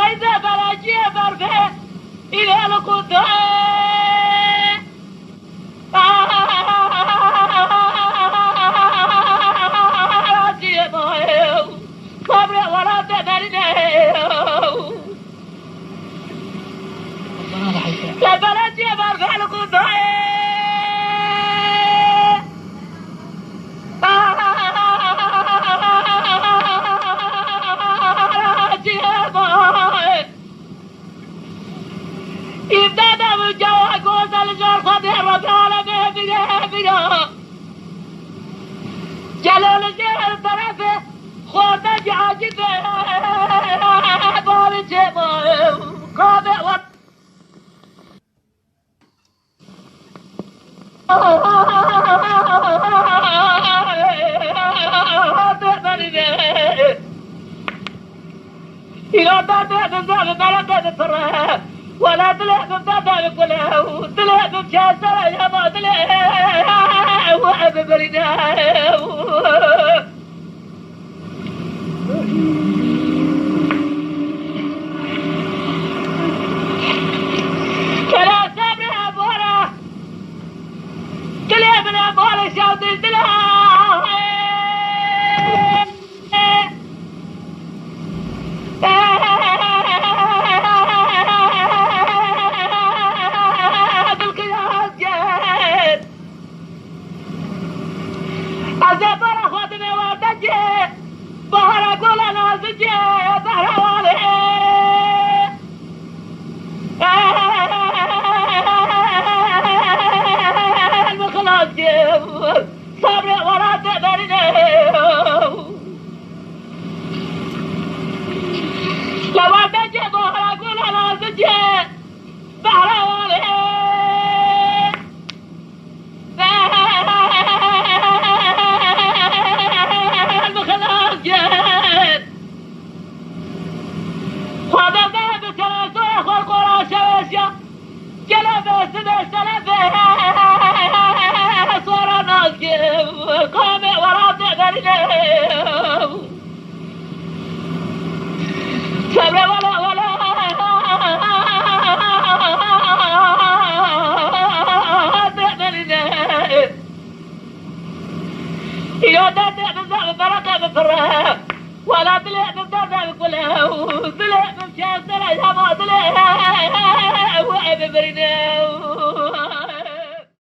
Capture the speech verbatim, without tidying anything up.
Haydi berekî berfê, îlê li ku dayê. Berekî berfê li ku dayê. Îmdada min cawa goza li jar Xwedê Rebî alemê bige bige. Gelo li jêr terefê xwardekî acî be. Bavê çêma qamê we. Îrada te bi zaf bereket pir e. Wela dilê min bebe li kule û dilê min kesere ya ma dilê û ev birîne. Kela sebre bora. Dilê min e bora şew dil dila. Dilqiyas gel. Ez ê bara xwe dibê werdekê, bahara gola nazikê, behra walê. Min xilas kir, sabrê wela te berîne. Li werdekê bahara gola nazikê, behra walê. Xwedê bi terezoya xwe qora şeweşiya. Gelo bêsibê şerefê sora nazgê. Qamê wela te derîne. Sebre wela wela. Îro derdê min de bi bereke bipire. Wela dilê min derde bi kule û dilê min kesere ya ma dilê û ê bibirîne.